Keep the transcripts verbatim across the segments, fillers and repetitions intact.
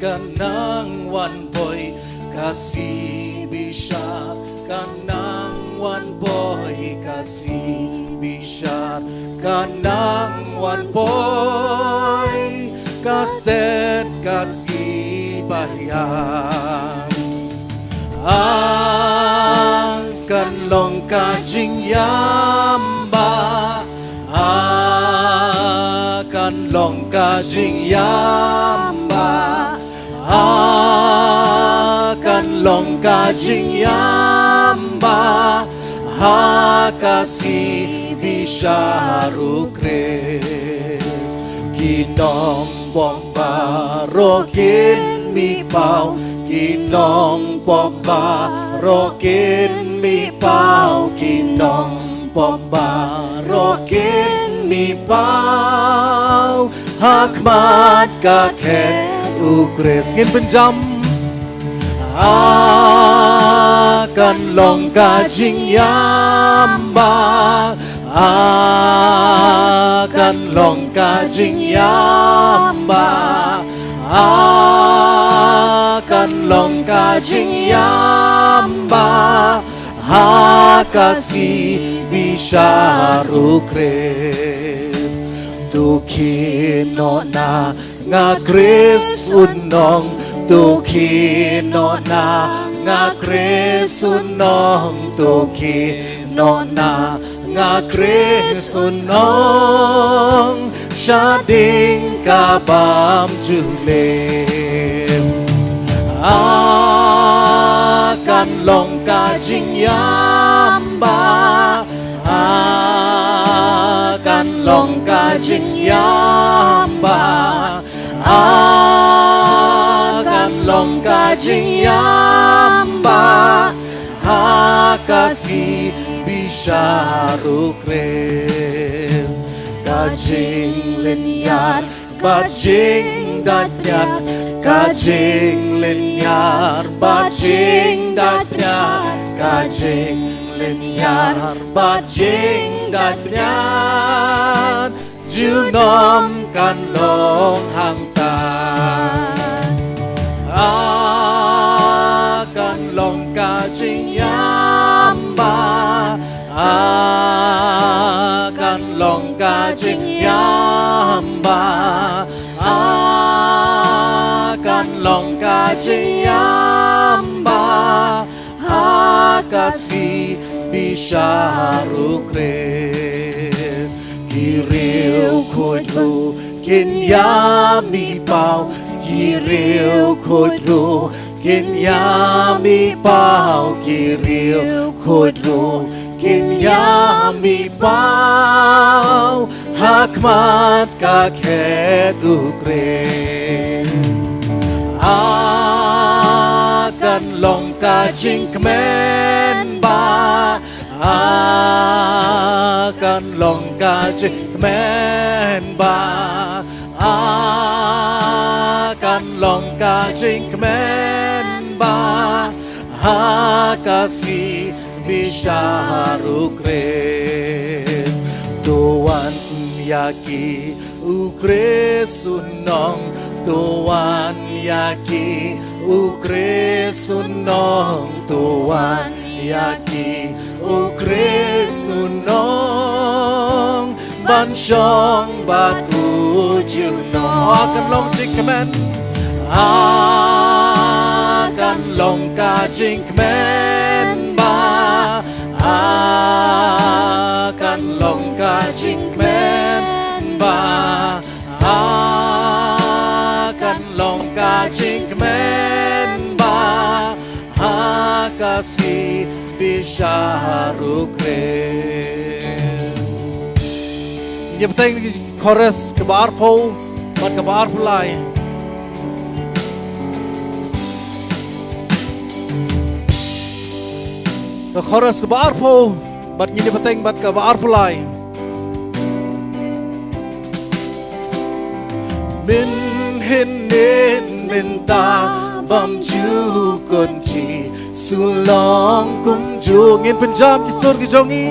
Ka nang wan poi ka sngi bishar, ka nang wan poi ka sngi bishar, ka nang wan poi ka stet ka sngi bahiang. A kan long ka jingïam ba, a kan long ka jingïam ba, a kan long ka jingïam ba ha ka sngi bishar u Khrist. Ki nongpop baroh kin mih paw, ki nongpop baroh kin mih paw, ki nongpop baroh kin mih paw ha khmat ka khet u Khrist. Ngin pynjam. A kan long ka jingïam ba, a kan long ka jingïam ba, a kan long ka jingïam ba ha ka sngi bishar u Khrist. To khie noh na nga Khrist u nong, to khie noh na nga Khrist u nong, to khie noh na nga Khrist u nong, shadien ka bymjuklim. A kan long ka jingïam ba, a kan long ka jingïam ba, a kan long ka jingïam ba ha ka sngi bishar u Khrist. Ka jinglynñiar bad jingdait pynïar, ka jinglynñiar bad jingdait pynïar, ka jinglynñiar bad jingdait pynïar junom kan long hangta. A kan long ka jingïam ba, a kan long ka jingïam ba, a kan long ka jingïam ba ha ka sngi bishar u Khrist. Ki riewkhuid ruh kin ïa mih paw, ki riewkhuid ruh kin ïa mih paw, ki riewkhuid ruh kin ïa mih paw ha khmat ka khet u Khrist. A kan long ka jingkmen ba, a kan long ka jingkmen ba, a kan long ka jingkmen ba ha ka sngi bishar u Khrist. To wan ïa ki u Khrist u nong, to wan ïa ki u Khrist u nong, to wan ïa ki u Khrist u nong, ban shong bad u junom. A kan long jingkmen, a kan long ka jingkmen ba, a kan long ka jingkmen ba, a kan long ka jingkmen ba ha ka sngi bishar u Khrist. Ngin ïa bteng ki chorus kaba arphew bad kaba arphew lai. Ka chorus kaba arphew bad ngin ïa bteng bad kaba arphew lai. Mynhynnin mynta bymjukut, Jisu long kumjuh. Ngin pynjam ki sur ki jong ngi.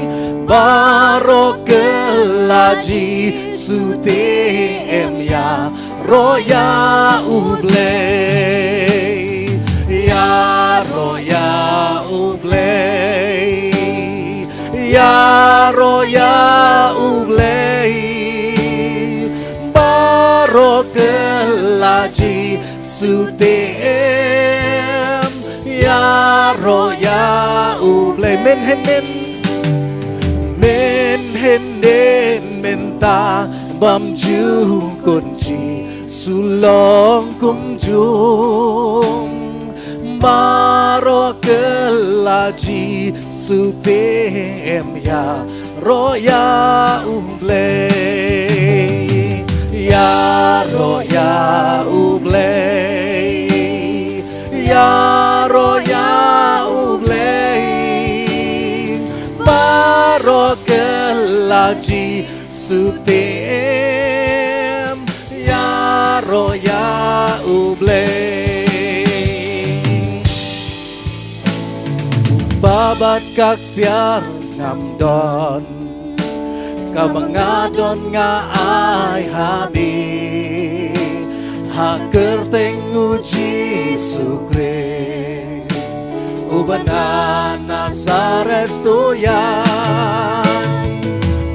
Baroh ka la Jisu te em ïaroh ïa U Blei. Ïaroh ïa U Blei. Ïaroh ïa U Blei. Baroh ka la Jisu te em ïaroh ïa U Blei. Mynhynnin, mynhynnin mynta bym ju kut Jisu long kumjuh. Baroh ka la Jisu te em ïaroh ïa U Blei. Ïaroh ïa U Blei. Ïaroh ïa U Blei. Baroh ka la Jisu te em ïaroh ïa U Blei. Uba bad ka ksiar ngam don, kaba nga don nga ai ha me. Ha kyrteng U Jisu Khrist, uba na Nasaret, to ïeng,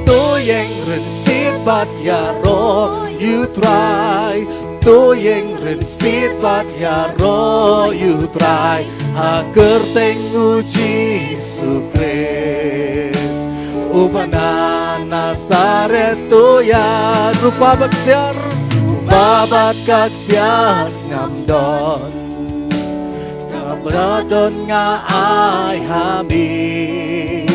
to ïeng rynsied bad ïaroh ïa U Trai. To ïeng rynsied bad ïaroh ïa U Trai. Ha kyrteng U Jisu Khrist, uba na Nasaret, to ïeng. Ruh uba bad ka ksiar, ruh uba bad ka ksiar ngam don, kaba don nga ai ha me.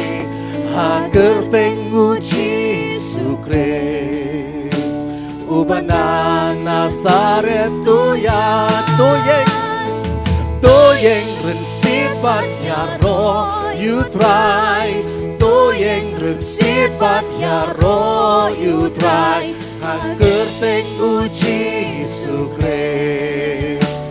Ha kyrteng U Jisu Khrist, uba na Nasaret, to ïeng, to ïeng, to ïeng rynsied bad ïaroh ïa U Trai. To ïeng rynsied bad ïaroh ïa U Trai. Ha kyrteng U Jisu Khrist,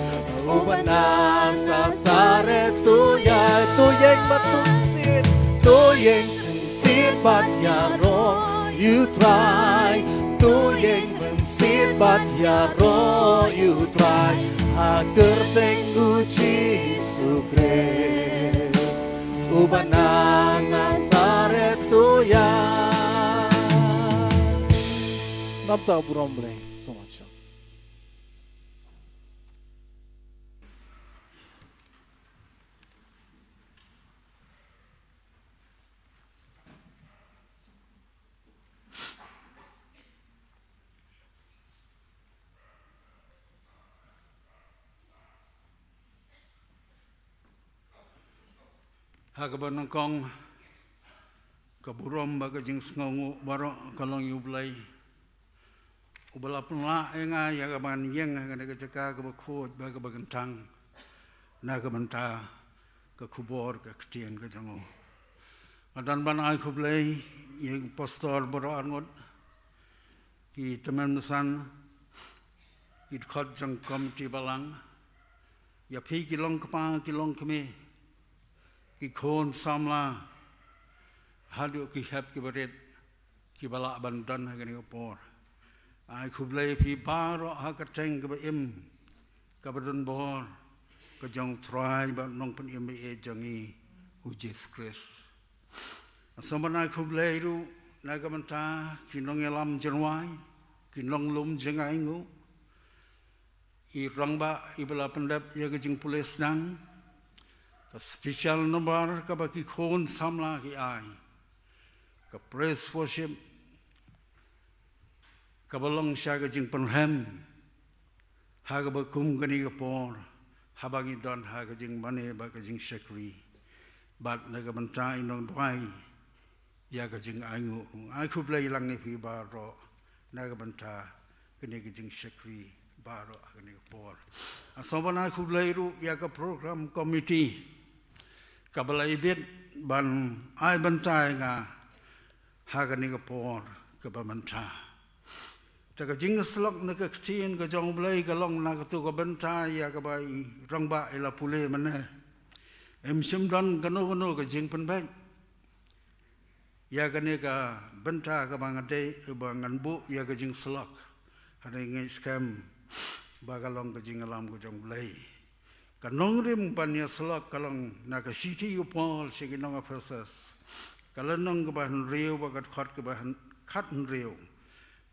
uba na Nasaret, to ïeng, to ïeng bad to rynsied, to ïeng rynsied bad ïaroh ïa U Trai. To ïeng rynsied bad ïaroh ïa U Trai. Ha kyrteng U Jisu Khrist, uba na Nasaret, to ïeng. Namta burom Blei, sngewbha. Ha kaba nyngkong, ka burom bad ka jingsngewnguh baroh ka long ïa U Blei, uba la pynlah ïa nga ïa kaban ïeng ha kane ka jaka kaba khuid bad kaba kyntang na ka bynta ka khubor ka ktien ka jong u. Nga don ban ai khublei ïa ki pastor baroh arngut, ki tymmen basan, ki dkhot jong ka komiti balang, ïa phi ki longkpa ki longkmie, ki khun samla, haduh ki hep ki barit, kiba lah ban don ha kane ka por. Ai khublei phi baroh ha ka kyrteng kaba im, kaba don bor, ka jong U Trai bad Nongpynim ba ïeit jong ngi, U Jisu Khrist. Nga sngewbha ban ai khublei ruh na ka bynta ki nongïalam jingrwai, ki nonglum jingainguh, i rangbah iba la pyndep ïa ka jingpule sdang, ka special number kaba ki khun samla ki ai, ka praise worship, kaba long sha ka jingpynrhem ha kaba kum kane ka por, haba ngi don ha ka jingmane bad ka jingshakri, bad na ka bynta i nongduwai ïa ka jingainguh. Ai khublei lang ïa phi baroh na ka bynta kane ka jingshakri baroh ha kane ka por. Nga sngewbha ban ai khublei ruh ïa ka program committee kaba la ibit ban ai bynta ïa nga ha kane ka por kaba mynta. Te ka jingïasyllok na ka ktien ka jong U Blei ka long na kato ka bynta ïa kaba i rangbah i la pule mynne. Ym shym don kano kano ka jingpynbeit. Ïa kane ka bynta kaba nga dei ba ngan buh ïa ka jingsyllok, hynrei nga ngeit skhem ba ka long ka jingïalam ka jong U Blei. Ka nongrim ban ïasyllok ka long na ka shithi u Paul sha ki nong Ephesus, ka lynnong kaba hynriew bad ka dkhot kaba hyn-, khathynriew,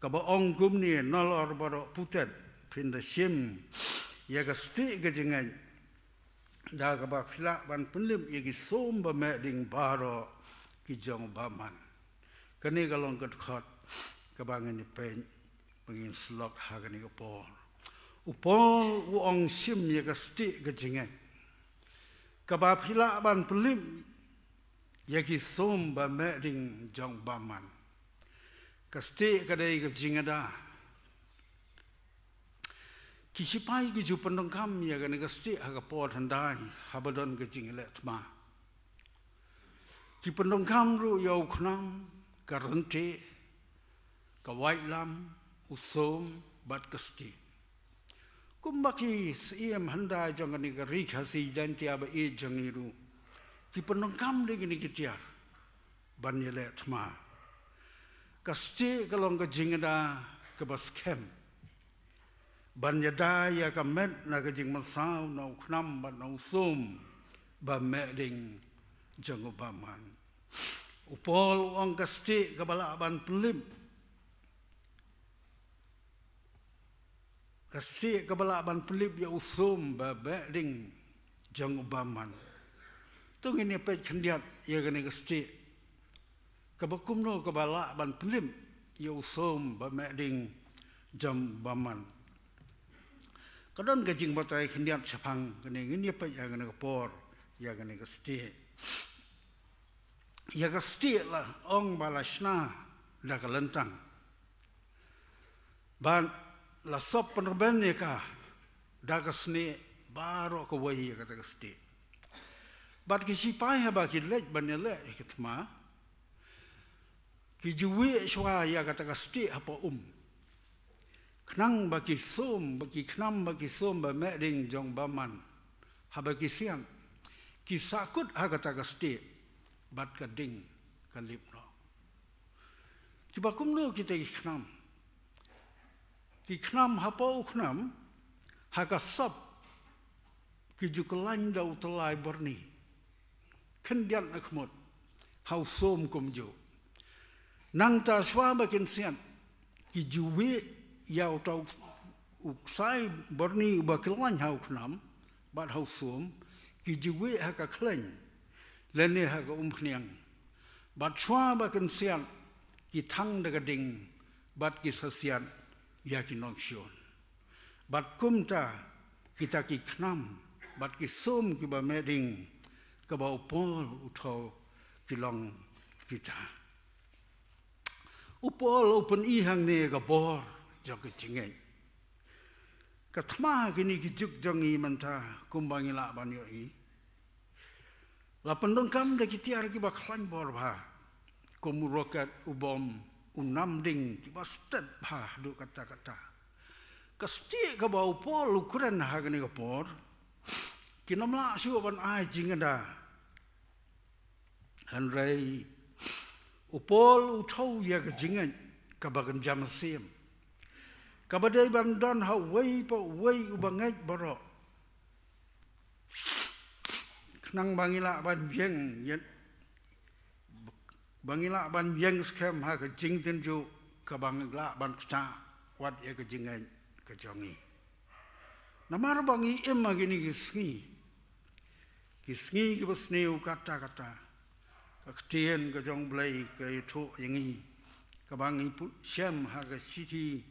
kaba ong kumne: Nalor baroh putet, phin da shim ïa ka stieh ka jingngeit, da kaba phi lah ban pynlip ïa ki sum ba meh ding baroh ki jong u bamon. Kane ka long ka dkhot kaba ngin ïa peit, ba ngin syllok ha kane ka por. U Paul u ong shim ïa ka stieh ka jingngeit, kaba phi lah ban pynlip ïa ki sum ba meh ding jong u bamon. Ka stieh ka dei ka jingada. Ki shipai ki ju pyndonkam ïa kane ka stieh ha ka por hyndai, haba don ka jingïaleh thma. Ki pyndonkam ruh ïa u khnam, ka ryntih, ka waitlam, u sum bad ka stieh. Kumba ki siem hyndai jong kane ka ri Khasi Jaiñtia ba ïeit jong ngi ruh, ki pyndonkam da kine ki tiar ban ïaleh thma. Ka stieh ka long ka jingada kaba skhem ban ïada ïa ka met na ka jingmynsaw na u khnam bad na u sum ba meh ding jong u bamon. U Paul u ong ka stieh kaba lah ban pynlip, ka stieh kaba lah ban pynlip ïa u sum ba meh ding jong u bamon. To ngin ïa peit khyndiat ïa kane ka stieh, kaba kumno kaba lah ban pynlip ïa u sum ba meh ding jong u bamon. Ka don ka jingbatai khyndiat shaphang kane, ngin ïa peit ha kane ka por ïa kane ka stieh. Ïa ka stieh la ong ba la shna da ka lyntang, bad la sop pynrben ïa ka da ka snieh baroh kawei ïa kata ka stieh. Bad ki shipai haba ki leit ban ïaleh ïa ka thma, ki ju wieh shuwa ïa kata ka stieh hapoh um, khnang ba ki sum, ba ki khnam, ba ki sum ba meh ding jong u bamon, haba ki siat, ki sahkut ha kata ka stieh bad ka ding ka lip noh. Kiba kumno kita ki khnam? Ki khnam hapoh u khnam, ha ka sop, ki ju kyllain da u tyllai byrni khyndiat na khmut, ha u sum kumjuh. Nangta shuwa ba kin siat, ki ju wieh ïa uta u, u ksai byrni uba kyllain ha u khnam bad ha u sum, ki ju wieh ha ka khleiñ lane ha ka umkhniang. Bad shuwa ba kin siat, ki thang da ka ding bad ki sa siat ïa ki nongshun. Bad kumta kita ki khnam bad ki sum kiba meh ding, kaba u Paul u thew, ki long kita. U Paul u pyni hangne ka bor jong ka jingngeit. Ka thma kine ki juk jong ngi mynta, kumba ngi lah ban ïohi, la pyndonkam da ki tiar kiba khlaiñ bor bha, kum u roket, u bom, u namding, kiba stet bha haduh katta katta. Ka stieh kaba u Paul u kren ha kane ka por, kin ym lah shuh ban ai jingada. Hynrei u Paul u thew ïa ka jingngeit kaba kynja mynsiem, kaba dei ban don ha uwei pa uwei uba ngeit baroh, khnang ba ngi lah ban ïeng, ïa, ba ngi lah ban ïeng skhem ha ka jingtynjuh, kaba ngi lah ban ktah wat ïa ka jingngeit ka jong ngi. Namar ba ngi im ha kine ki sngi, ki sngi kiba sniew katta katta. Ka ktien ka jong U Blei ka ïathuh ïa ngi, kaba ngi pu-, shem ha ka shithi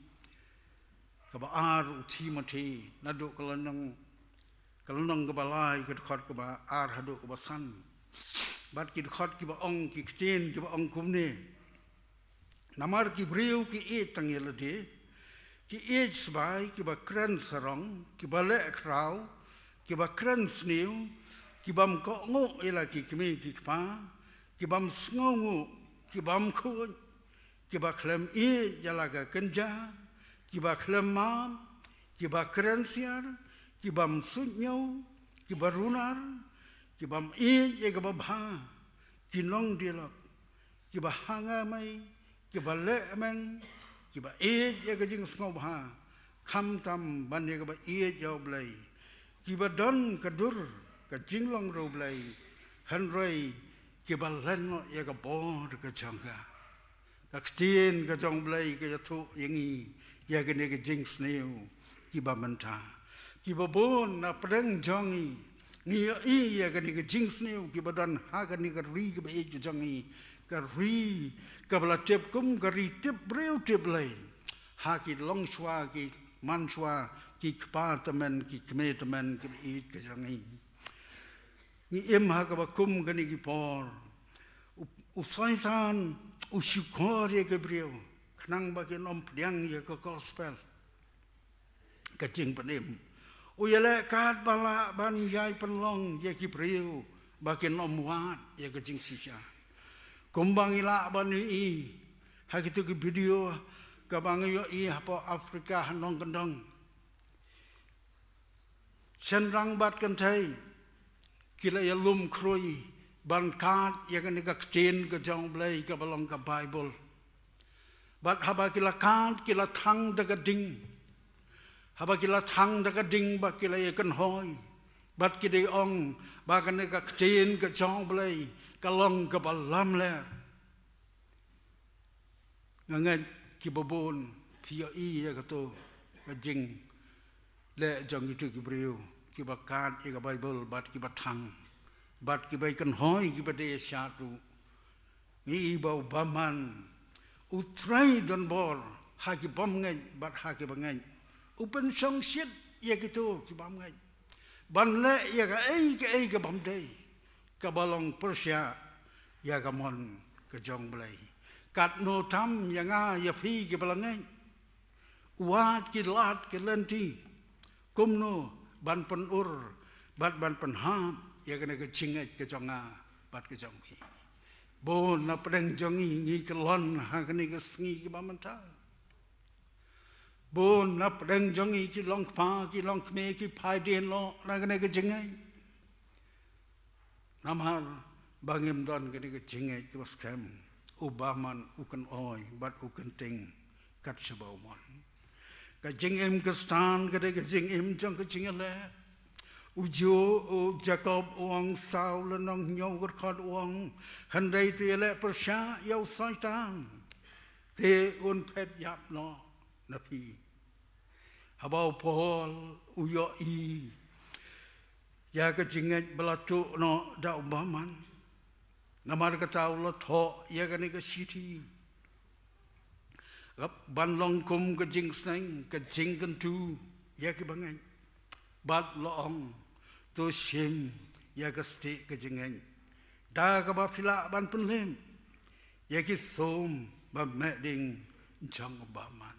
kaba ar u Timothi, naduh ka lynnong, ka lynnong kaba lai, ka dkhot kaba ar haduh kaba san. Bad ki dkhot kiba ong, ki ktien kiba ong kumne: Namar ki briew ki ïeit tang ïa lade, ki ïeit sbai, kiba kren sarong, kiba leh khraw, kiba kren sniew, kibym kohnguh ïa la ki kmie ki kpa, kibym sngewnguh, kibym khuid, kiba khlem ïeit ïa la ka kynja, kiba khlem map, kiba kren siar, kibym suidñiew, kiba runar, kibym ïeit ïa kaba bha, ki nongdialog, kiba hangamai, kiba lehmeng, kiba ïeit ïa ka jingsngewbha, khamtam ban ïa kaba ïeit ïa U Blei, kiba don ka dur ka jinglong ruh Blei, hynrei kiba len noh ïa ka bor ka jong ka. Ka ktien ka jong U Blei ka ïathuh ïa ngi ïa kane ka jingsniew kiba mynta, kiba bun na pdeng jong ngi ngi ïohi ïa kane ka jingsniew kiba don ha kane ka ri kaba ïeit ka jong ngi, ka ri kaba la tip kum ka ri tip briew tip Blei, ha ki longshuwa ki manshuwa, ki kpa tymmen ki kmie tymmen kiba ïeit ka jong ngi. Ngi im ha kaba kum kane ki por u, u Soitan u shukor ïa ki briew khnang ba kin ym pdiang ïa ka gospel, ka jingpynim. U ïaleh katba lah ban ïai pynlong ïa ki briew ba kin ym wad ïa ka jingshisha. Kumba ngi lah ban ïohi ha kito ki video kaba ngi ïohi hapoh Africa ha nongkyndong, shynrang bad kynthei ki la ïalum khrui ban kad ïa kane ka ktien ka jong U Blei kaba long ka Baibl. Bad haba ki la kad ki la thang da ka ding. Haba ki la thang da ka ding bad ki la ïakynhoi, bad ki dei ong ba kane ka ktien ka jong U Blei ka long kaba lamler. Nga ngeit kiba bun phi ïohi ïa kato ka jingleh jong kito ki briew kiba kad ïa ka Baibl bad kiba thang bad kiba ïakynhoi kiba dei ïa shad ruh. Ngi i ba u bymman u trei donbor ha ki bym ngeit bad ha kiba ngeit. U pynshongshit ïa kito ki bym ngeit ban leh ïa kaei kaei ka bym dei, kaba long pyrshah ïa ka mon ka jong U Blei. Katno tam ïa nga ïa phi kiba la ngeit, u wad ki lad ki lynti kumno ban pynur bad ban pynhap ïa kane ka jingngeit ka jong nga bad ka jong phi. Bun na pdeng jong ngi ngi kyllon ha kane ka sngi kaba mynta. Bun na pdeng jong ngi ki long kpa ki long kmie ki phai dien noh na kane ka jingngeit. Namar ba ngim don kane ka jingngeit kaba skhem, u bymman u kynoi bad u kynting kat shaba u mon. Ka jingim Khristan ka dei ka jingim jong ka jingïaleh. U Ju, u Jakob u ong, saw lynnong hynñiew dkhot u ong, hynrei to ïaleh pyrshah ïa u Soitan, te un phet ïap noh na phi. Haba u Paul u ïohi ïa ka jingngeit ba la tuh noh da u bymman, namar kata u la thoh ïa kane ka shithi ban long kum ka jingsneng ka jingkyntu ïa kiba ngeit. Bad la ong, to shim ïa ka stieh ka jingngeit da kaba phi lah ban pynlip ïa ki sum ba meh ding jong u bymman.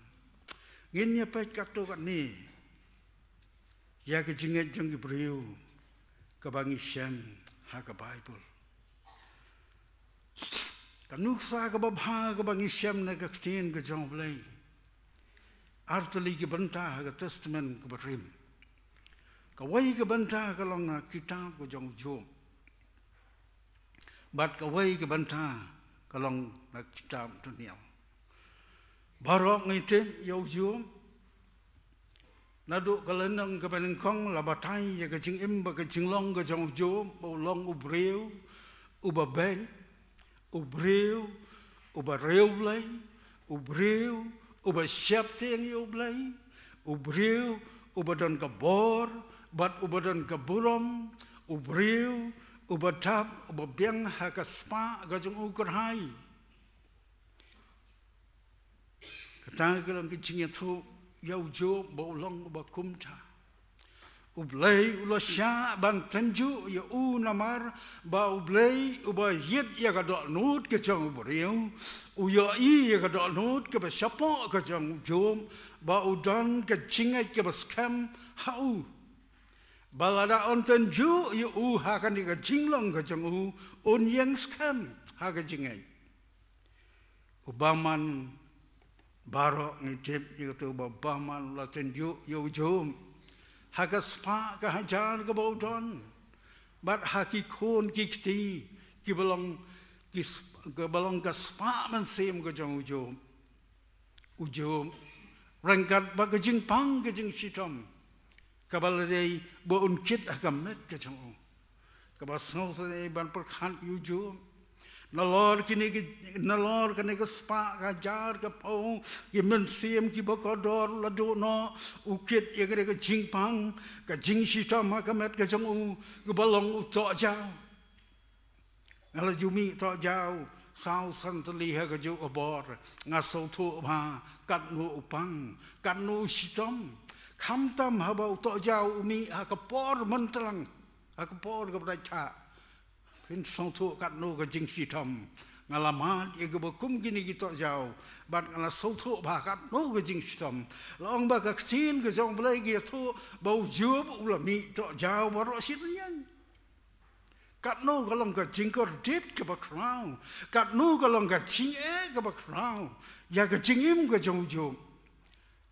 Ngin ïa peit katto katne ïa ka jingngeit jong ki briew kaba ngi shem ha ka Baibl. Ka nuksa kaba bha kaba ngi shem na ka ktien ka jong U Blei, ar tylli ki bynta ha ka Testament kaba rim. Kawei ka bynta ka long na kitab ka jong u Job, bad kawei ka bynta ka long na kitab Daniel. Baroh ngi tip ïa u Job, naduh ka lynnong kaba nyngkong la batai ïa ka jingim bad ka jinglong ka jong u Job, ba u long u briew uba beit, u briew uba riewblei, u briew uba sheptieng ïa U Blei, u briew uba don ka bor bad uba don ka burom, u briew uba dap uba biang ha ka spah ka jong U Kyrhai. Kata ka long ka jingïathuh ïa u Job ba u long uba kumta. U Blei u la shah ban tynjuh ïa u namar ba U Blei uba ïit ïa ka dohnud ka jong u briew, u ïohi ïa ka dohnud kaba shapoh ka jong u Job, ba u don ka jingngeit kaba skhem ha u, ba lada un tynjuh ïa u ha kane ka jinglong ka jong u, un ïeng skhem ha ka jingngeit. U bymman, baroh ngi tip ïa kato ba u bymman u la tynjuh ïa u Job ha ka spah ka hajar kaba u don, bad ha ki khun ki kti kiba long ki sp-, kaba long ka spah mynsiem ka jong u Job. U Job, ryngkat bad ka jingpang ka jingshitom, kaba la dei ba un kit ha ka met ka jong u, kaba sngewsynei ban pyrkhat ïa u Job. Nalor kine ki, nalor kane ka spah ka hajar ka phew ki mynsiem kiba kordor la duh noh, u kit ïa kane ka jingpang ka jingshitom ha ka met ka jong u, kaba long u tohjaw. Nga la ju mih tohjaw saw san tylli ha kajuh ka bor. Nga sngewthuh bha katno u pang, katno u shitom. Khamtam haba u tohjaw u mih ha ka por myntlang, ha ka por kaba dait thah, phin sngewthuh katno ka jingshitom. Nga la mad ïa kiba kum kine ki tohjaw bad nga la sngewthuh bha katno ka jingshitom. La ong ba ka ktien ka jong U Blei ka ïathuh ba u Job u la mih tohjaw baroh shi taïew. Katno ka long ka jingkordit kaba khraw, katno ka long ka jingeh kaba khraw ïa ka jingim ka jong u Job.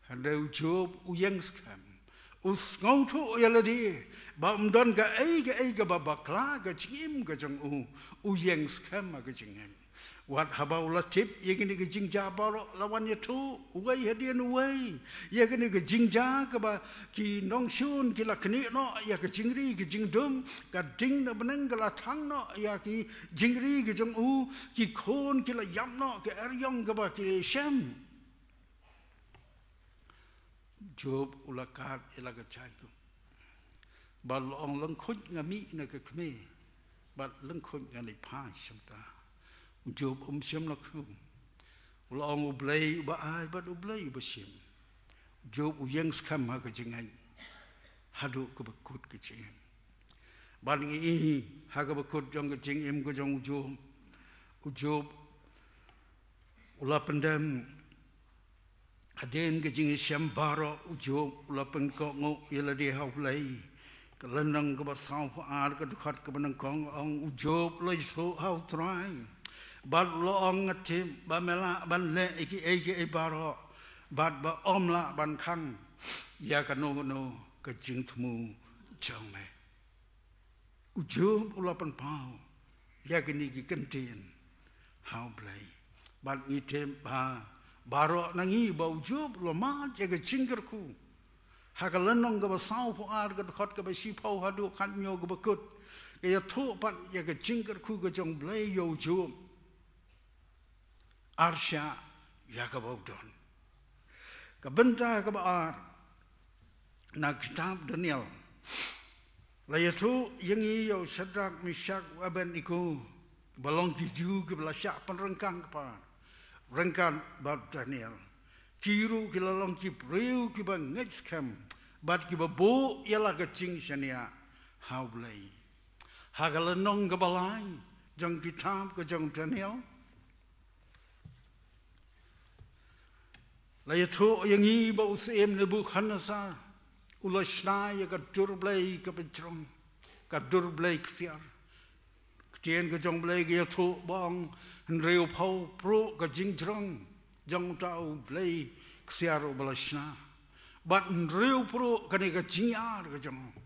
Hynrei u Job u ïeng skhem, u sngewthuh ïa lade ba ym don kaei kaei kaba bakla ka jingim ka jong u. U ïeng skhem ha ka jingngeit. Wat haba u la tip ïa kine ki jingjia baroh, la wan ïathuh uwei hadien uwei ïa kine ki jingjia, kaba ki nongshun ki la knieh noh ïa ka jingri ka jingdum, ka ding na bneng ka la thang noh ïa ki jingri ka jong u, ki khun ki la ïap noh ka eriong kaba ki la shem. Job u la kad ïa la ka jaiñkup. Bad u la ong, lyngkhuid nga mih na ka kmie, bad lyngkhuid ngan ïaphai shata. U Job um shym la khum. U la ong, U Blei uba ai bad U Blei uba shim. U Job u ïeng skhem ha ka jingngeit haduh kaba kut ka jingim. Bad ngi i ha kaba kut jong ka jingim ka jong u Job, u Job u la pyndem, hadien ka jingïashem baroh, u Job u la pynkohnguh ïa lade ha U Blei. Ka lynnong kaba sawphew ar, ka dkhot kaba nyngkong, ong u Job u la ïathuh ha U Trai bad u la ong, nga tip ba me lah ban leh ïa kiei kiei baroh, bad ba ym lah ban khang ïa kano kano ka jingthmu jong me. U Job u la pynpaw ïa kine ki kyntien ha U Blei. Bad ngi tip ba baroh na ngi ba u Job u la mad ïa ka jingkyrkhu. Ha ka lynnong kaba sawphew ar, ka dkhot kaba shiphew haduh khathynñiew kaba kut, ka ïathuh pat ïa ka jingkyrkhu ka jong U Blei ïa u Job. Arshah ïa kaba u don. Ka bynta kaba ar na kitab Daniel la ïathuh ïa ngi ïa u Shadrak, Meshak, u Abednego, ba long ki Jiw kiba la shah pynryngkang kpa ryngkat bad Daniel. Ki ruh ki la long ki briew kiba ngeit skhem bad kiba buh ïa la ka jingshaniah ha U Blei. Ha ka lynnong kaba lai jong kitab ka jong Daniel, la ïathuh ïa ngi ba u Syiem Nebukhadnessar u la shna ïa ka dur blei kaba jrong, ka dur blei ksiar. Ktien ka jong U Blei ka ïathuh ba ong hynriewphew pruh ka jingjrong jong uta u blei ksiar uba la shna, bad hynriewphew pruh kane ka jingïar ka jong u.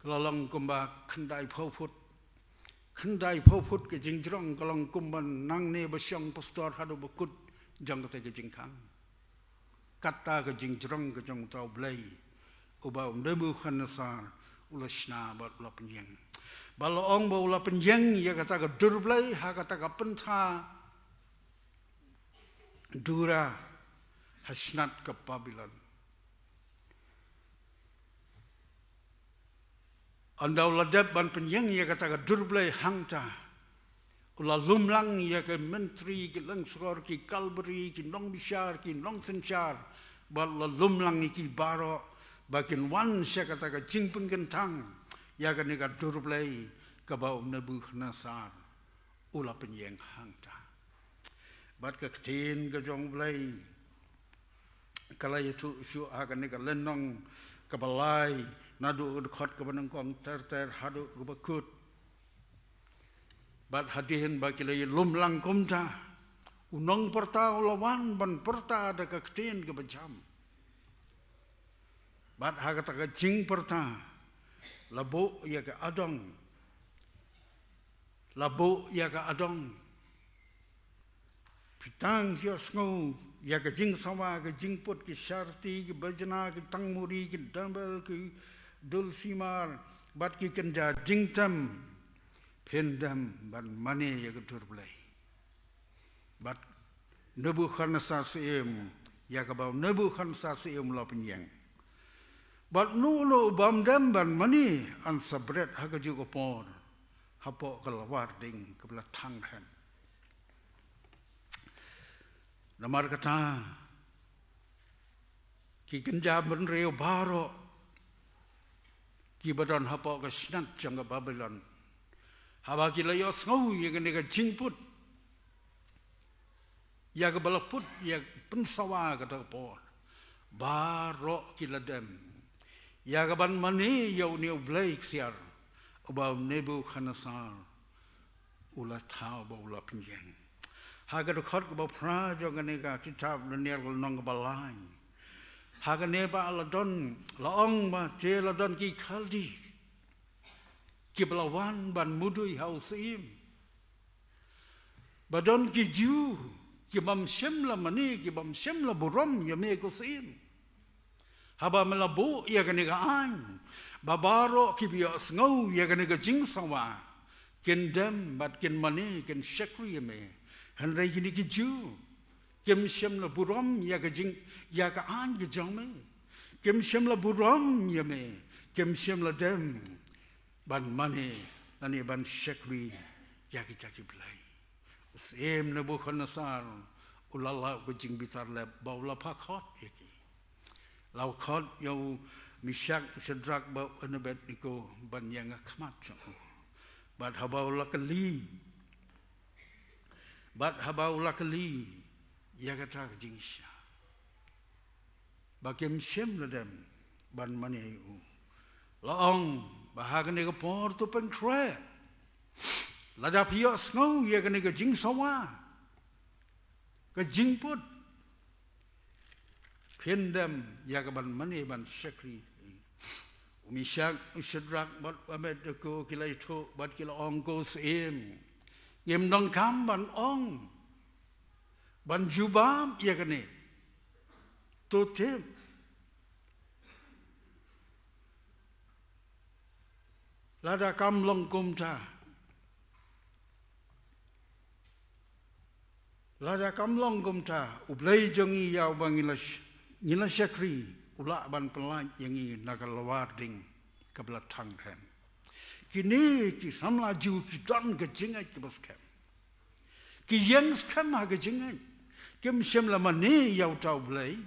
Ka la long kumba khyndaiphew phut. Khyndaiphew phut ka jingjrong, ka long kumba nangne ba shong pastor haduh ba kut jong kata ka jingkhang. Kata ka jingjrong ka jong uta u blei uba u Nebukhadnessar u la shna bad u la pynïeng. Ba la ong ba u la pynïeng ïa kata ka dur blei ha kata ka pyntha Dura ha shnat ka Babilon. Ynda u la dep ban pynïeng ïa kata ka dur blei hangta, u la lumlang ïa ki myntri, ki lyngskor, ki kalbari, ki nongbishar, ki nongsynshar, bad u la lumlang ïa ki baroh ba kin wan sha kata ka jingpynkyntang ïa kane ka dur blei kaba u Nebukhadnessar u la pynïeng hangta. Bad ka ktien ka jong U Blei ka la ïathuh shuh ha kane ka lynnong kaba lai, naduh ka dkhot kaba nyngkong ter ter haduh kaba kut. Bad hadien ba ki la ïalumlang kumta, u nongpyrta u la wan ban pyrta da ka ktien kaba jam. Bad ha kata ka jingpyrta la buh ïa ka adong La buh ïa ka adong. Phi tang ïohsngew ïa ka jingsawa, ka jingput, ki sharti, ki bajna, ki tangmuri, ki dambel, ki dulsimar, bad ki kynja jingtem. Phin dem ban mane ïa ka dur Blei. Bad Nebukhadnessar syiem, ïa kaba u Nebukhadnessar syiem u la pynïeng. Bad uno uno u bym dem ban mane, yn sa bret ha kajuh ka por hapoh ka lawar ding kaba la thang rhem. Namar kata, ki kynja bynriew baroh kiba don hapoh ka shnat jong ka Babilon, haba ki la ïohsngew ïa kane ka jingput, ïa kaba la put, ïa pynsawa kata ka por, baroh ki la dem ïa ka ban mane ïa une u blei ksiar uba u Nebukhadnessar u la thaw bad u la pynïeng. Ha ka dkhot kaba phra jong kane ka kitab Daniel ka lynnong kaba lai, ha kane ba la don, la ong ba te la don ki Khaldi kiba la wan ban mudui ha u syiem. Ba don ki Jiw ki bym shym la mane, ki bym shym la burom ïa me ko syiem. Haba me la buh ïa kane ka aiñ, ba baroh kiba ïohsngew ïa kane ka jingsawa kin dem bad kin mane, kin shakri ïa me. Hynrei kine ki Jiw kim shym la burom ïa ka jing, ïa ka aiñ ka jong me. Kim shym la burom ïa me. Kim shym la dem ban mane lane ban shakri ïa kita ki blei. U syiem Nebukhadnessar u la lah ka jingbitar lep bad u la phah khot ïa ki. La khot ïa u Mishak, u Shadrak bad u Abednego ban ïeng ha khmat jong u. Bad haba u la kylli, bad haba u la kylli ïa kata ka jingshisha, ba kim shym la dem ban mane ïa u, la ong ba ha kane ka por to pynkhreh, lada phi ïohsngew ïa kane ka jingsawa, ka jingput, phin dem ïa ka ban mane ban shakri. U Mishak, u Shadrak bad u Abednego ki la ïathuh bad ki la ong, ko syiem, ngim donkam ban ong, ban jubab ïa kane. To tip, lada kam long kumta, lada kam long kumta, u Blei jong ngi ïa uba ngi la sh-, ngi la shakri u lah ban pynlait ïa ngi na ka lawar ding kaba la thang rhem. Kine ki samla Jiw ki don ka jingngeit kaba skhem. Ki ïeng skhem ha ka jingngeit. Kim shym la mane ïa uta u blei.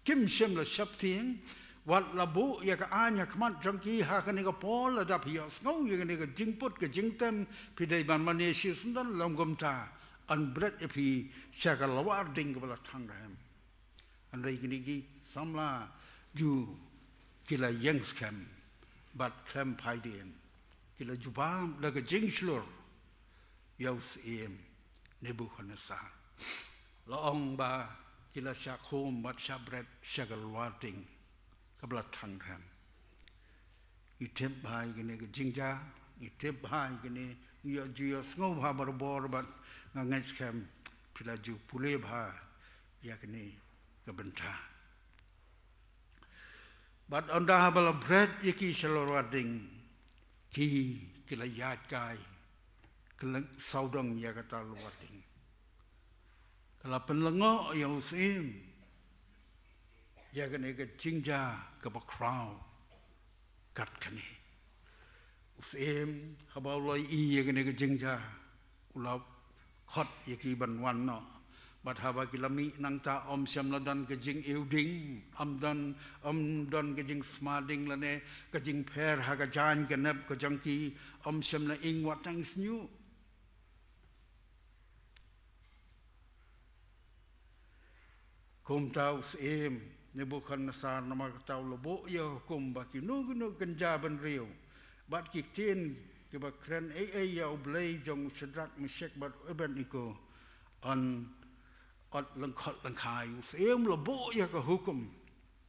Kim shym la sheptieng. Wat la buh ïa ka aiñ ha khmat jong ki ha kane ka por, lada phi ïohsngew ïa kane ka jingput ka jingtem, phi dei ban mane shisyndon, lym kumta yn bret ïa phi sha ka lawar ding kaba la thang rhem. Hynrei kine ki samla Jiw ki la ïeng skhem bad khlem phai dien, ki la jubab da ka jingshlur ïa u syiem Nebukhadnessar. La ong ba ki la shah khum bad shah bret sha ka lawar ding kaba la thang rhem. Ngi tip bha ïa kine ki jingjia, ngi tip bha ïa kine, ngi ïoh ju ïohsngew bha barabor bad nga ngeit skhem phi la ju pule bha ïa kine ki bynta. Bad ynda haba la bret ïa ki sha lawar ding, ki, ki la ïaid kai ka leng sawdong ïa kata lawar ding. Ka la pynlyngngoh ïa u syiem ïa kane ka jingjia kaba khraw kat kane. U syiem haba u la ïohi ïa kane ka jingjia, u la khot ïa ki ban wan noh. Bad haba ki la mih nangta, ym shym la don ka jingïewding, ym don, ym don ka jingsma ding lane ka jingpher ha ka jaiñ ka nep ka jong ki, ym shym la ing wat tang sniew. Kumta u syiem Nebukhadnessar namar kata u la buh ïa ka hukum ba kino kino ki kynja bynriew bad ki ktien kiba kren ei ei ïa u Blei jong u Shadrak, Meshak bad u Abednego yn ot lyngkhot lyngkhai. U syiem u la buh ïa ka hukum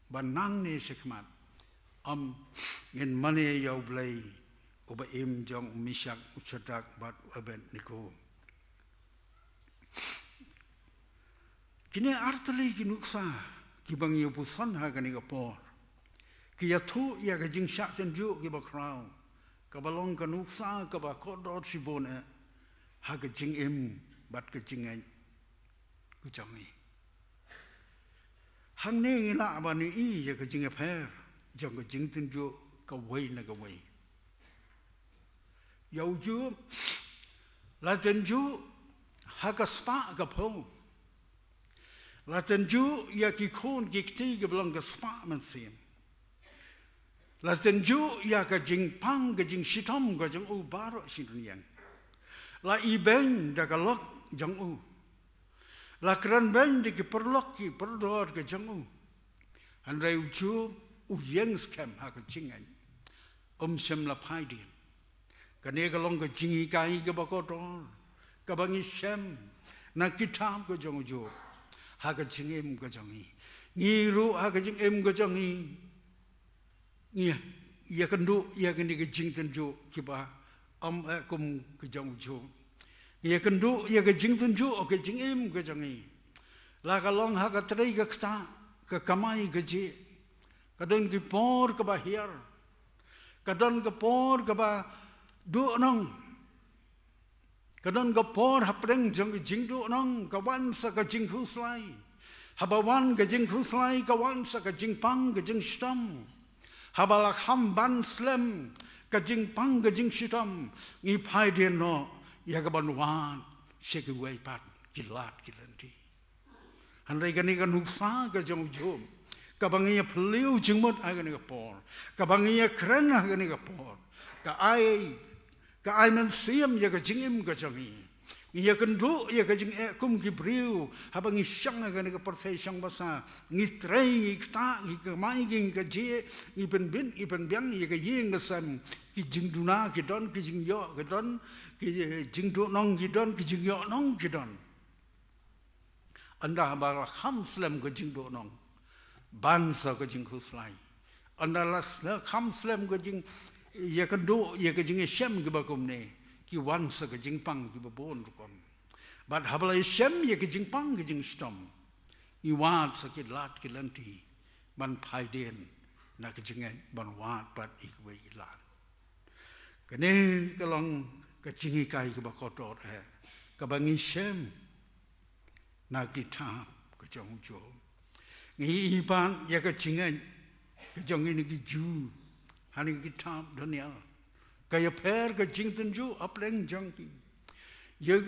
ba nangne shakhmat, ym, ngin mane ïa u Blei uba im jong u Mishak, u Shadrak bad u Abednego. Kine artylli ki nuksa kiba ngi ïa puson ha kane ka por ki ïathuh ïa ka jingshah tynjuh kiba khraw, kaba long ka nuksa kaba kordor shibun eh ha ka jingim bad ka jingngeit ka jong ngi. Hangne ngi lah ban ïohi ïa ka jingïapher jong ka jingtynjuh kawei na kawei. Ïa u Job la tynjuh ha ka spah ka phew. La tynjuh ïa ki khun ki kti kiba long ka spah mynsiem. La tynjuh ïa ka jingpang ka jingshitom ka jong u baroh shi rynïeng. La ibeiñ da ka lok jong u. La kren beiñ da ki paralok ki parador ka jong u. Hynrei u Job u ïeng skhem ha ka jingngeit. Um shym la phai dien. Kane ka long ka jinghikai kaba kordor kaba ngi shem na kitab ka jong u Job ha ka jingim ka jong ngi. Ngi ruh ha ka jingim ka jong ngi ngi ïakynduh ïa kane ka jingtynjuh kiba ym eh kum ka jong u Job. Ngi ïakynduh ïa ka jingtynjuh ka jingim ka jong ngi. La ka long ha ka trei ka ktah, ka kamai kajih. Ka don ki por kaba hiar. Ka don ka por kaba duhnong. Ka don ka por hapdeng jong ka jingduhnong ka wan sa ka jingkhuslai. Haba wan ka jingkhuslai ka wan sa ka jingpang ka jingshitom. Haba la kham ban slem ka jingpang ka jingshitom, ngi phai dien noh ïa ka ban wad sha kiwei pat ki lad ki lynti. Hynrei kane ka nuksa ka jong u Job kaba ngi ïa phylliew jingmut ha kane ka por, kaba ngi ïa kren ha kane ka por, ka ai ka ai mynsiem ïa ka jingim ka jong ngi. Ngi ïakynduh ïa ka jingeh kum ki briew haba ngi shong ha kane ka pyrthei shong basa, ngi trei, ngi ktah, ngi kamai, ngi kajih, ngi pynbit, ngi pynbiang ïa ka ïing ka sem. Ki jingduna ki don, ki jingïoh ki don, ki jingduhnong ki don, ki jingïohnong ki don. Ynda haba la kham slem ka jingduhnong, ban sa ka jingkhuslai. Ynda la sle-, kham slem ka jing, ïakynduh ïa ka jingïashem kiba kumne, ki wan sa ka jingpang kiba bun rukom. Bad haba la ïashem ïa ka jingpang ka jingshitom, ngi wad sa ki lad ki lynti ban phai dien na ka jingngeit ban wad pat ïa kiwei ki lad. Kane ka long ka jinghikai kaba kordor eh kaba ngi shem na kitab ka jong u Job. Ngi i pat ïa ka jingngeit ka jong ngi na ki Jiw ha kane ka kitab Daniel. Ka ïapher ka jingtynjuh hapdeng jong ki. Ïa,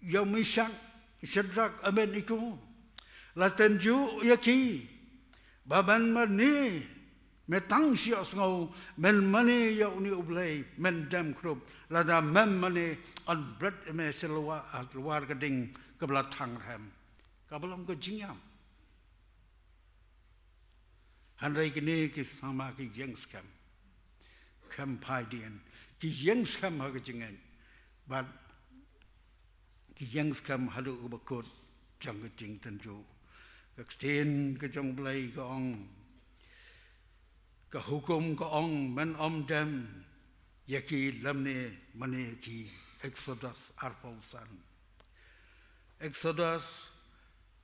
ïa u Mishak, Shadrak, Abednego la tynjuh ïa ki ba ban mane Me tang shu ïohsngew, men mane ïa une U Blei, men dem krup, lada mem mane, yn bret ïa me sha lwa-, ha lwar ka ding kaba la thang rhem. Kaba long ka jingïam. Hynrei kine ki samla ki ïeng skhem. Khlem phai dien. Ki ïeng skhem ha ka jingngeit. Bad ki ïeng skhem haduh kaba kut jong ka jingtynjuh. Ka ktien ka jong U Blei ka ong, ka hukum ka ong, men ym dem ïa ki lymne mane ïa ki. Exodus arphew san. Exodus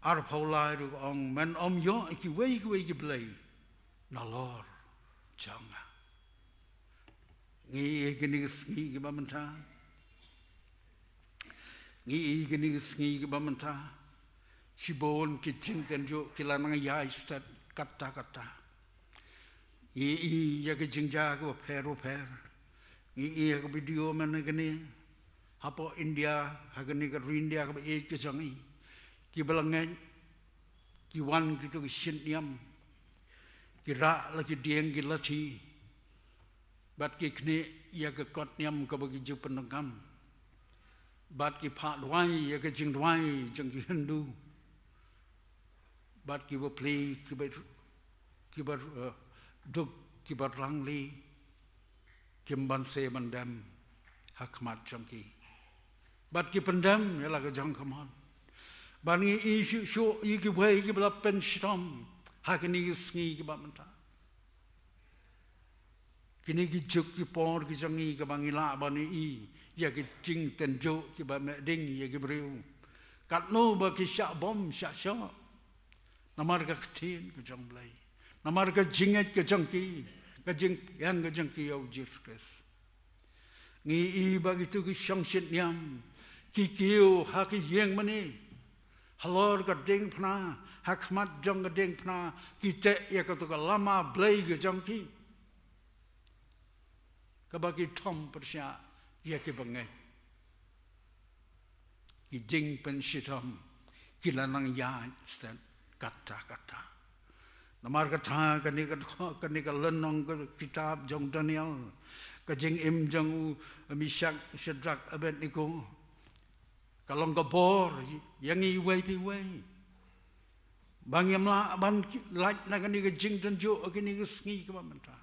arphew lai ruh ka ong, men ym ïoh ïa kiwei kiwei ki blei nalor jong nga. Ngi ïa kine ki sngi kiba mynta. Ngi ïa kine ki sngi kiba mynta. Shibun ki jingtynjuh ki la nang ïai stet katta katta. Ngi ïa ki jingjia kiba pher ba pher. Ngi ïa ka video mynne kane. Hapoh India, ha kane ka ri India kaba ïeit ka jong ngi. Kiba la ngeit, ki wan kito ki shynniam. Ki rah la ki dieng ki lathi. Bad ki khnieh ïa ka kot niam kaba ki ju pyndonkam. Bad ki phah duwai ïa ka jingduwai jong ki Hindu. Bad kiba plie, kiba, kiba, eh, duk, kiba rangli, kim banse ban dem ha khmat jong ki. Bad ki pyndem ïa la ka jong ka mon. Bad ngi i shuh shuh ïa kiwei kiba la pynshitom ha kine ki sngi kiba mynta. Kine ki juk ki por ki jong ngi kaba ngi lah ban ïohi ïa ki jingtynjuh kiba meh ding ïa ki briew. Katno ba ki shah bom shah shoh. Namar ka ktien ka jong Blei. Namar ka jingngeit ka jong ki. Ka jingpdiang ka jong ki ïa u Jisu Khrist. Ngi ïohi ba kito ki shong shit niam. Ki kiew ha ki ïing mane. Halor ka diengphna. Ha khmat jong ka diengphna. Ki teh ïa kato ka lama Blei ka jong ki. Kaba ki thom pyrshah ïa ki bangeit. Ki jingpynshitom ki la nang ïaid stet katta katta. Namar kata kane ka, kane ka lynnong ka kitab jong Daniel, ka jingim jong u Mishak, Shadrak, Abednego, ka long ka bor ïa ngi iwei pa iwei. Ba ngim lah ban ki-, lait na kane ka jingtynjuh ha kine ki sngi kiba mynta.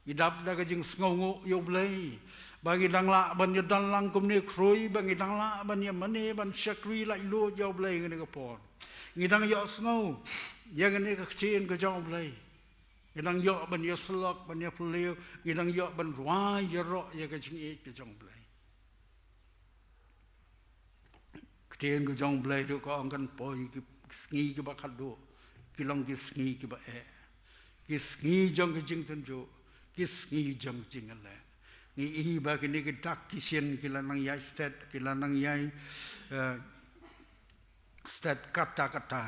Ngi dap da ka jingsngewnguh ïa u Blei. Ba ngi dang lah ban ïadon lang kumne khrui, ba ngi dang lah ban ïamane ban shakri laitluid ïa u Blei ha kane ka por. Ngi dang ïohsngew ïa kane ka ktien ka jong u Blei. Ngi dang ïoh ban ïasyllok, ban ïapylliew, ngi dang ïoh ban rwai ïaroh ïa ka jingïeit ka jong u Blei. Ktien ka jong u Blei ruh ka ong kan poi ki sngi kiba khatduh, ki long ki sngi kiba eh. Ki sngi jong ki jingtynjuh, ki sngi jong ki jingïaleh. Ngi ïohi ba kine ki dak ki shin ki la nang ïaid stet, ki la nang ïaid, eh, stet katta katta.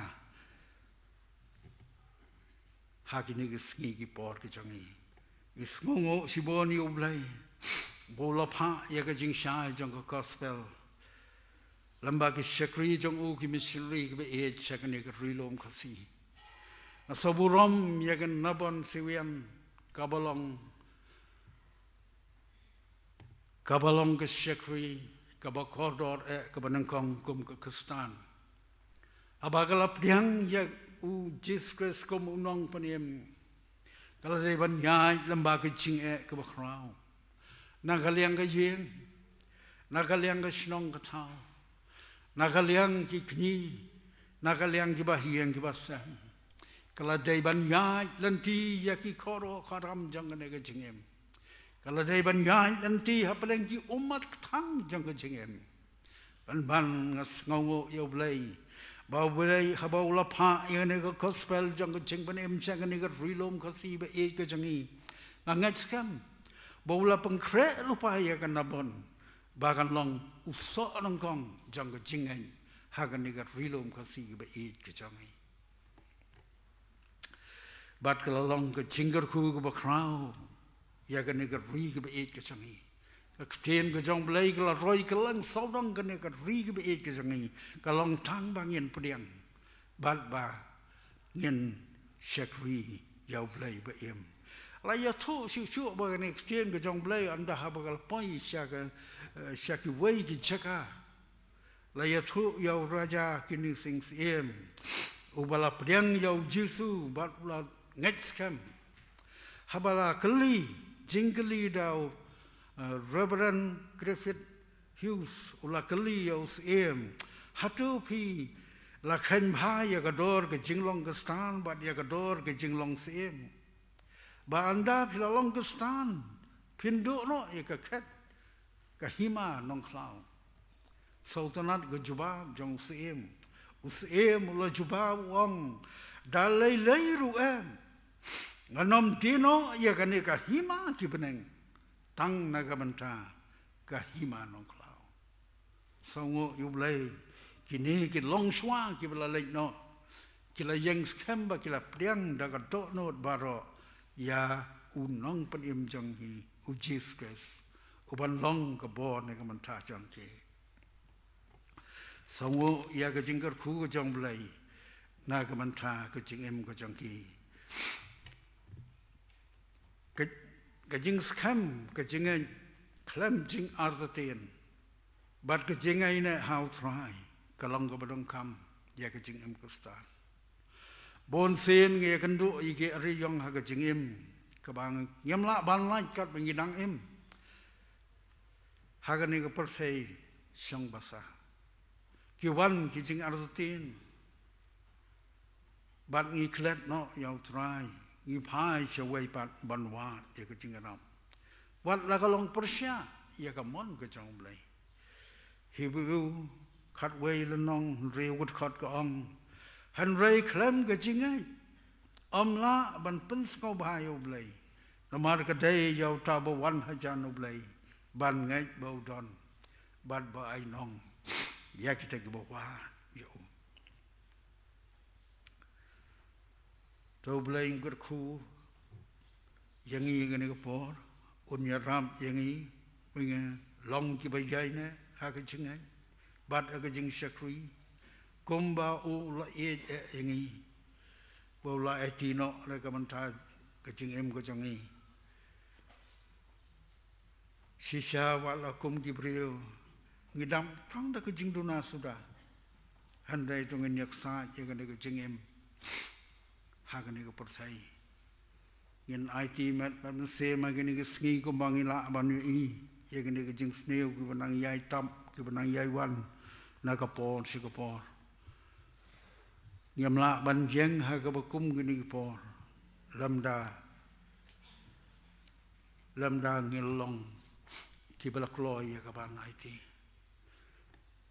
Ha kine ki sngi ki por ki jong ngi. Ngi sngewnguh shibun ïa u Blei. Ba u la phah ïa ka jingshai jong ka gospel. Lem bad ki shakri jong u, ki missionary kiba ïeit sha kane ka ri lum Khasi. Nga sngewburom ïa ka Nabon Siwian kaba long, kaba long ka shakri, kaba kordor eh, kaba nyngkong kum ka Khristan. Haba ka la pdiang ïa u Jisu Khrist kum u nongpynim, ka la dei ban ïaid lem bad ka jingeh kaba khraw. Na ka liang ka ïing, na ka liang ka shnong ka thaw, na ka liang ki kñi, na ka liang kiba ïing kiba sem. Ka la dei ban ïaid lynti ïa ki kordor kordor jong kane ka jingim. Ka la dei ban ïaid lynti hapdeng ki ummat kthang jong ka jingim. Pynban nga sngewnguh ïa u Blei. Ba u Blei haba u la phah ïa kane ka gospel jong ka jingpynim sha kane ka ri lum Khasi ba ïeit ka jong ngi. Nga ngeit skhem. Ba u la pynkhreh lypa ïa ka Nabon. Ba kan long u soh nyngkong jong ka jingngeit ha kane ka ri lum Khasi ba ïeit ka jong ngi. Bad ka la long ka jingkyrkhu kaba khraw ïa kane ka ri kaba ïeit ka jong ngi. Ka ktien ka jong u Blei ka la roi kylleng sawdong kane ka ri kaba ïeit ka jong ngi. Ka long tang ba ngin pdiang bad ba ngin shakri ïa u Blei ba im. La ïathuh shuh shuh ba kane ka ktien ka jong u Blei ynda haba ka la poi sha ka, eh, sha kiwei ki jaka. La ïathuh ïa u Raja Kynrad Sing Syiem uba la pdiang ïa u Jisu bad u la ngeit skhem. Haba la kylli, jingkylli da u, eh, Reverend Griffith Hughes, u la kylli ïa u Syiem, hato phi la kheiñ bha ïa ka dor ka jinglong Khristan bad ïa ka dor ka jinglong Syiem? Ba ynda phi la long Khristan phin duh noh ïa ka khet ka Hima Nongkhlaw. Sngewtynnat ka jubab jong u Syiem. U Syiem u la jubab u ong, da lei lei ruh em, ngan ym die noh ïa kane ka hima ki bneng, tang na ka bynta ka Hima Nongkhlaw. Sngewnguh ïa u Blei, kine ki longshuwa kiba la leit noh ki la ïeng skhem bad ki la pdiang da ka dohnud baroh ïa u nongpynim jong ngi u Jisu Khrist, uban long ka bor na ka bynta jong ki. Sngewnguh ïa ka jingkyrkhu ka jong u Blei na ka bynta ka jingim ka jong ki. Ka, ka jingskhem, ka jingngeit khlem jingartatien bad ka jingaiñah ha u Trai ka long kaba donkam ïa ka jingim Khristan. Bunsien ngi ïakynduh ïa ki ariong ha ka jingim kaba ngim lah ban lait katba ngi dang im ha kane ka pyrthei shong basa. Ki wan ki jingartatien bad ngi klet noh ïa u Trai, ngi phai shawei pat ban wad ïa ka jingïarap. Wat la ka long pyrshah ïa ka mon ka jong U Blei. Hebru khatwei lynnong hynriew dkhot ka ong, hynrei khlem ka jingngeit ym lah ban pynsngewbha ïa U Blei. Namar ka dei ïa uta ba wan hajan U Blei ban ngeit ba u don bad ba ai nong ïa kita kiba wad ïa u. To U Blei un kyrkhu ïa ngi ïa kane ka por, un ïarap ïa ngi ba ngin long kiba ïaineh ha ka jingngeit bad ha ka jingshakri, kumba u la ïeit eh ïa ngi, ba u la aiti noh la ka mynta ka jingim ka jong ngi. Shisha wat la kum ki briew ngi dap tang da ka jingduna suda, hynrei to ngin ïaksaid ïa kane ka jingim ha kane ka pyrthei. Ngin aiti met bad mynsiem ha kane ka sngi kumba ngi lah ban ïohi ïa kane ka jingsniew kiba nang ïai tap kiba nang ïai wan na ka por sha ka por. Ngim lah ban ïeng ha kaba kum kine ki por lymda lymda ngi long kiba la kloi ïa ka ban aiti.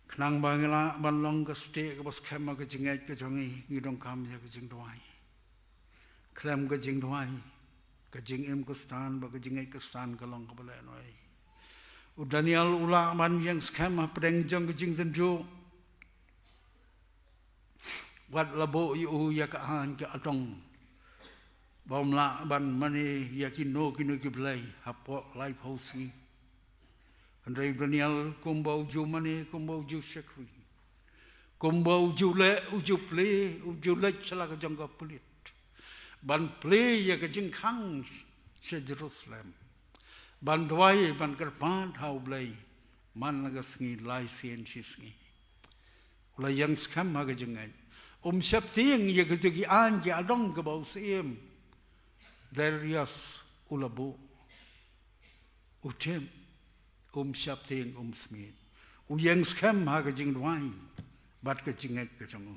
Khnang ba ngi lah ban long ka stieh kaba skhem ha ka jingngeit ka jong ngi, ngi donkam ïa ka jingduwai. Khlem ka jingduwai ka jingim Khristan bad ka jingngeit Khristan ka long kaba lehnohei. U Daniel u lah ban ïeng skhem hapdeng jong ka jingtynjuh. Wat la buh ïa u ïa ka aiñ ka adong ba um lah ban mane ïa kino kino ki blei hapoh laiphew sngi. Hynrei u Daniel kumba u ju mane, kumba u ju shakri, kumba u ju leh, u ju plie, u ju leit sha la ka jong ka pulit ban plie ïa ka jingkhang sha Jerusalem, ban duwai ban kyrpad ha U Blei man la ka sngi lai sien shi sngi. U la ïeng skhem ha ka jingngeit. Um sheptieng ïa kito ki aiñ ki adong kaba u syiem Darius u la buh. U tip, um sheptieng, um smiej. U ïeng skhem ha ka jingduwai bad ka jingngeit ka jong u.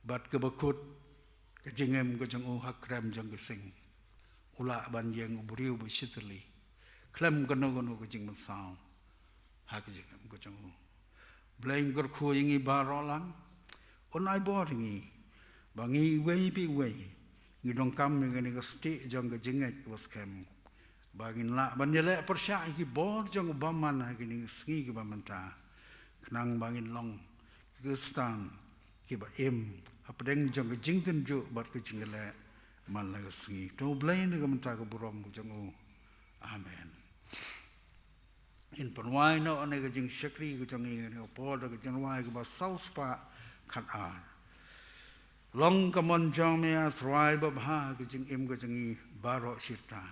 Bad kaba kut ka jingim ka jong u ha krem jong ka sing. U lah ban ïeng u briew ba shitylli khlem kano kano ka jingmynsaw ha ka jingim ka jong u. Blei un kyrkhu ïa ngi baroh lang, un ai bor ïa ngi ba ngi iwei pa iwei ngi donkam ïa kane ka stieh jong ka jingngeit kaba skhem, ba ngin lah ban ïaleh pyrshah ïa ki bor jong u bymman ha kine ki sngi kiba mynta, khnang ba ngin long ki Khristan kiba im hapdeng jong ka jingtynjuh bad ka jingkhlaiñ man la ka sngi. To U Blei un ai ka mynta ka burom ka jong u. Amen. Ngin pynwai noh ïa ka jingshakri ka jong ngi ha kane ka por da ka jingrwai kaba saw spah khatar. Long ka mon jong me, A Trai babha, ha ka jingim ka jong ngi baroh shi rta.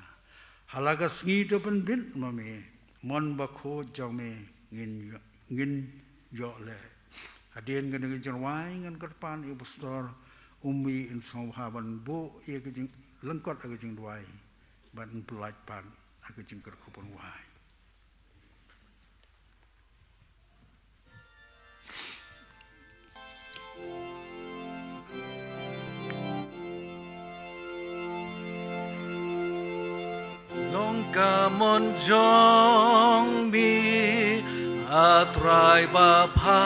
Ha la ka sngi to pynbit ma me, mon bakhuid jong me ngin ïoh, ngin ïoh leh. Hadien kane ka jingrwai ngan kyrpad ïa u pastor Umbi un sngewbha ban buh ïa ka jinglyngkot ha ka jingduwai bad un pyllait pat ha ka jingkyrkhu ban wai. Long ka mon jong me, A Trai babha,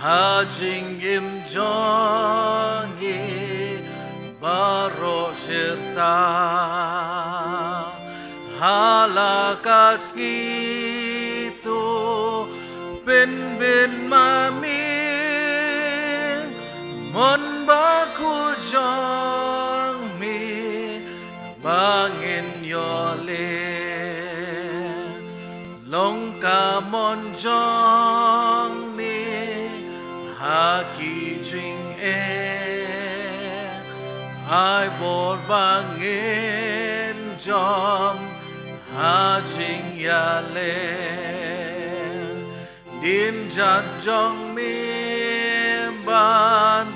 ha jingim jong ngi baroh shi rta. Ha la ka sngi to pynbit ma me, mon bakhuid jong me ba ngin ïoh leh. Long ka mon jong me ha ki jingeh, ai bor ba ngin jam ha jingïaleh. Dien jait jong me ban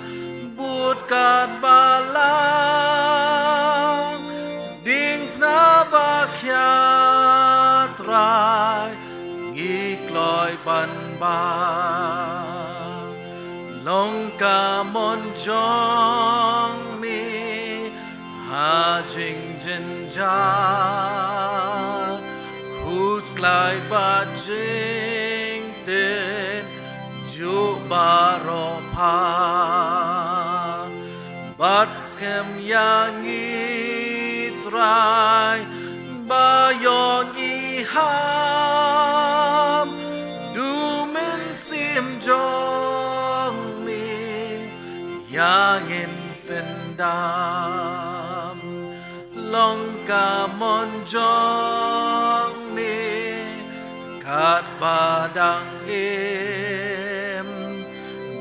bud kat balang, diengphna ba khia Trai ngi kloi ban bang. Long ka mon jong me Khuslai bad jingtip juh baroh pha, bad skhem ïa ngi Trai ba ïoh ngi ham, da u Mynsiem jong me ïa ngin pyndam. Long ka mon jong me katba dang im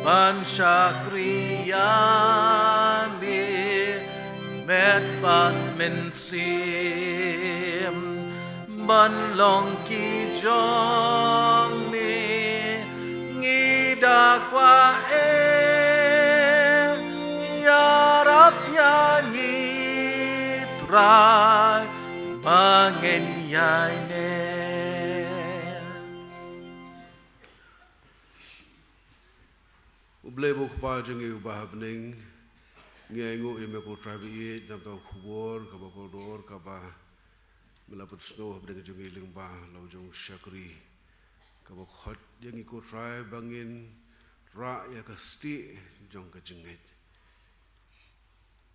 ban shakri ïa me, met bad mynsiem ban long ki jong me. Ngi da kwah, eh, ïarap ïa ngi Trai ba ngin ïaineh. U Blei ba u Kpa jong ngi uba ha bneng, ngi ainguh ïa me ko Trai ba ïeit, namar ka khubor kaba kordor kaba me la pynsngew ha bneng jong ngi lyngba la u jong u shakri, kaba khot ïa ngi ko Trai ba ngin rah ïa ka stieh jong ka jingngeit,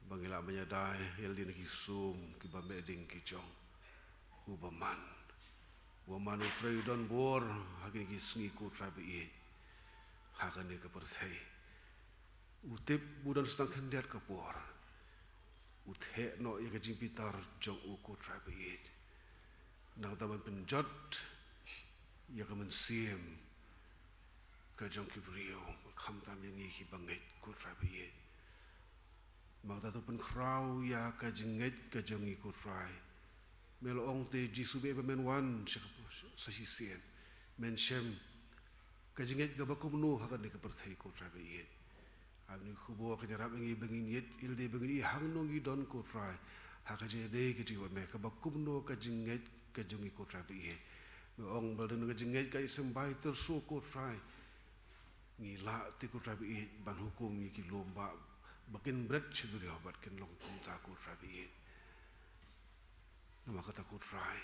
ba ngi lah ban ïada ïa lade na ki sum kiba meh ding ki jong u bymman. U bymman u trei, u don bor ha kine ki sngi ko Trai ba ïeit ha kane ka pyrthei. U tip ba u don sa tang khyndiat ka por. U theh noh ïa ka jingbitar jong u ko Trai ba ïeit, nangta ban pynjot ïa ka mynsiem ka jong ki briew, khamtam ïa ngi kiba ngeit ko Trai ba ïeit. Nangta to pynkhraw ïa ka jingngeit ka jong ngi ko Trai. Me la ong te Jisu ba ïa ba men wan sha ka, sa shisien, men shem ka jingngeit kaba kumno ha kane ka pyrthei ko Trai ba ïeit. Ha kane ka khubor ka jingïarap ïa ngi ba ngin ïeit ïa lade ba ngin ïohi hangno ngi don ko Trai ha ka jingïadei ka jong me, kaba kumno ka jingngeit ka jong ngi ko Trai ba ïeit. Me ong ba lada ka jingngeit ka isynei bad tyrso ko Trai, ngi lah te ko Trai ba ïeit ban hukum ïa ki lum ba, ba kin bret sha duriaw bad kin long kumta ko Trai ba ïeit. Namar kata ko Trai,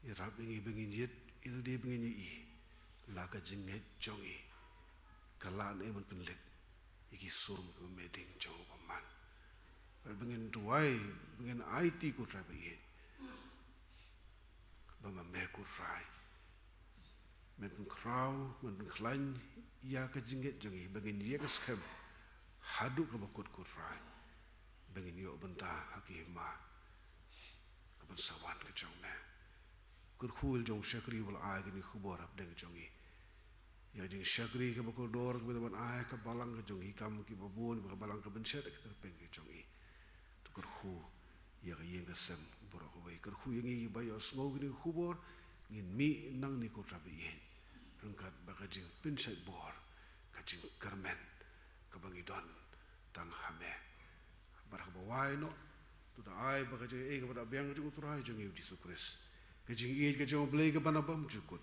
ïarap ïa ngi ba ngin ïeit ïa lade ba ngin ïohi la ka jingngeit jong ngi ka lah ne em ban pynlip ïa ki sum kiba meh ding jong u bymman. Bad ba ngin duwai, ba ngin aiti ko Trai ba ïeit, ba ma me ko Trai men pynkhraw, men pynkhlaiñ ïa ka jingngeit jong ngi, ba ngin ïeng skhem haduh kaba kut ko Trai, ba ngin ïoh bynta ha ki hima kaban sa wan ka jong me. Kyrkhu ïa la u jong u shakri uba la ai kane ka khubor ha pdeng jong ngi, ïa ka jingshakri kaba kordor kaba la ban ai ha ka balang ka jong ngi, ki kam kiba bun ba ka balang ka ban shet ha ki tyrpeng ka jong ngi. To kyrkhu ïa ka ïing ka sem baroh kawei. Kyrkhu ïa ngi kiba ïohsngew kane ka khubor, ngin mih nangne ko Trai ba ïeit, ryngkat bad ka jingpynshait bor, ka jingkyrmen kaba ngi don tang ha me. Bad ha kaba wai noh, to da ai ba ka jingaiei kaba da biang ka jong u Trai jong ngi u Jisu Khrist, ka jingïeit ka jong u Blei kaba na bymjukut,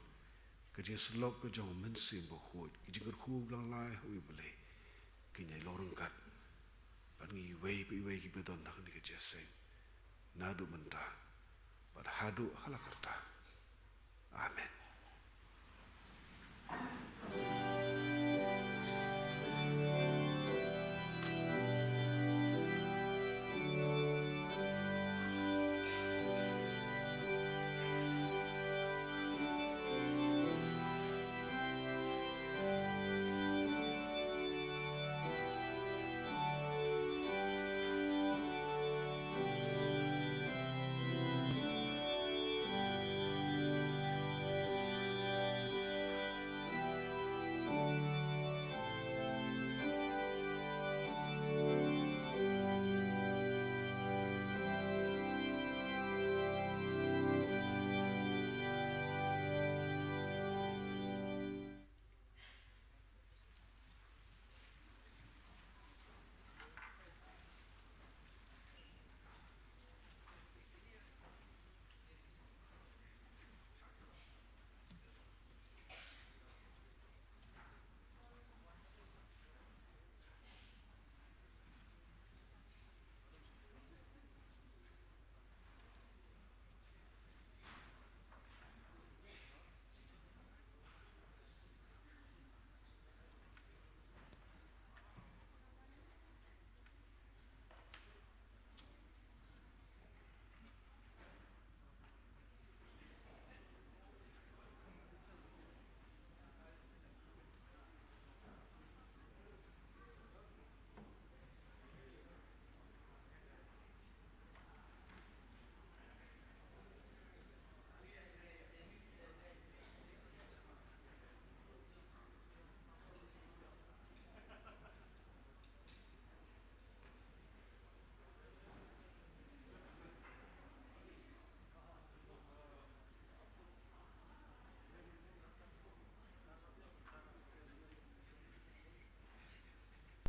ka jingsyllok ka jong u Mynsiem Bakhuid, ka jingkyrkhu ba long lai ha u Blei, kin ïai long ryngkat bad ngi iwei pa iwei kiba don ha kane ka jingïaseng, naduh mynta bad haduh hala karta. Amen.